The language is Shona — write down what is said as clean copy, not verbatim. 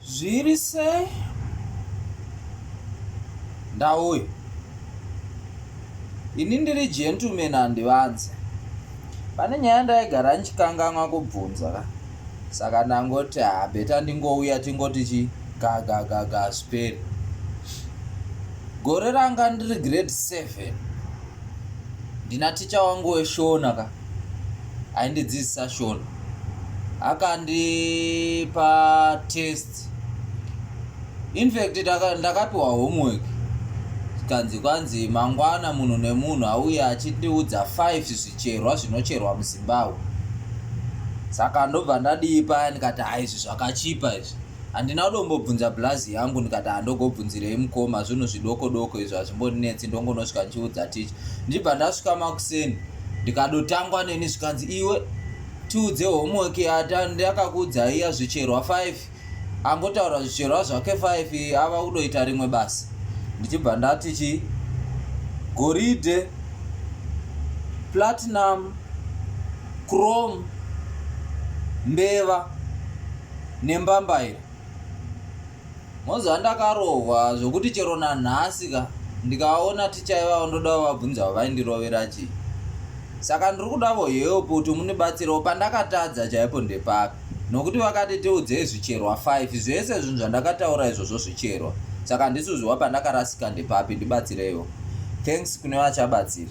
Zviri sei? Ndauya. Ini ndiri gentleman handivanze. Pane nyaya ndaigara ndichikanganwa kubvunza ka. Saka ndangoti ha better ndingouya tingoti chi ga ga ga ga zvipere. Gore ranga ndiri grade 7. Ndina ticha wangu weshona ka aindidzidzisa shona akandipa test infact ndakapiwa homework zvikanzi kwanzi mangwana munhu nemunhu auye achindiudza 5 zvicherwa zvinocherwa muzimbabwe saka ndobva ndadii paya ndikati ha izvi zvakachipa izvi Handina kudombobvunza blaz yangu ndikati handogobvunzirei mukoma zvinhu zvidoko doko izvo hazvimbondinetsi ndongonosvika ndichiudza ticha. Ndichibva ndasvika makuseni ndikadotangwa neni zvikanzi iwe tiudze homework yandakakuudza iya zvicherwa 5 angotaura zvicherwa zvake 5 ava kudoita rimwe basa ndichibva ndati chi goridhe platinum chrome mbeva nembambaira moziva ndakarohwa zvokuti chero nanhasi ka ndikaona ticha ivavo ndoda vavabvunza vaindirovera chii saka ndiri kudavo help kuti mundibatsirewo pandakatadza chaipo ndepapi nokuti vakati tiudzei zvicherwa 5 zvese zvinhu zvandakataura izvozvo zvicherwa saka handisi kuziva pandakarasika ndepapi ndibatsireiwo thanks kune vachabatsira.